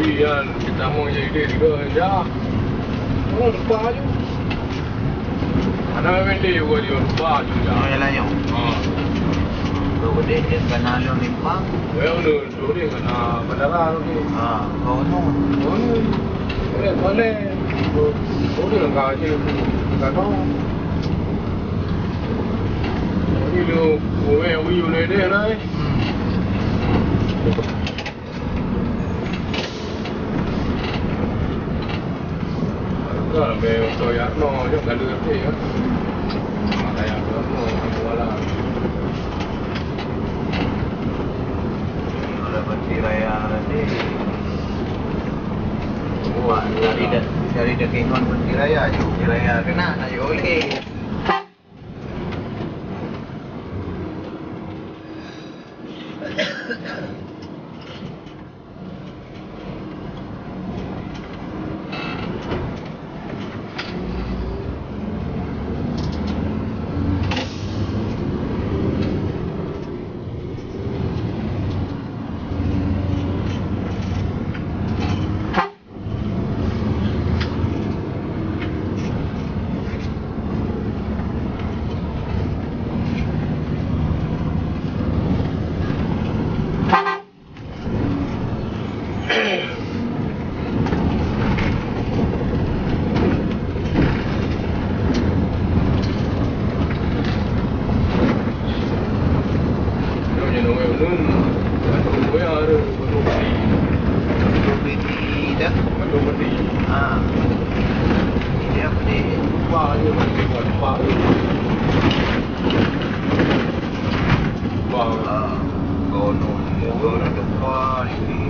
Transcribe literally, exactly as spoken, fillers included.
Yan, kita mau jadi dia juga, ya. Oh, lupa aja. Ada memang dia juga, dia lupa aja, ya. Oh, ya lah, ya. Ha. Kalau dia, dia kena lu limpang. Ya, udah, udah, dia kena bandara tu. Ha, kau tu. Oh, ni. Boleh, boleh. Boleh lah, kau aja. Kau tahu. Ini lu, gue, gue, gue, gue, gue. Hmm. Ka lambée oto jak noe, jak galak até, ya. Maka nyang keunoe, kamoe wala. Kalau Bukit Raya tadi, wah, dari de-, dari Degeng ngon Bukit Raya, Bukit Raya keunan, na yue, oke. Batu peti dah. Batu peti. Ha. Dia peti. Wah, dia peti, wah, wah. Wah. Ha. Konon, konon depan ini.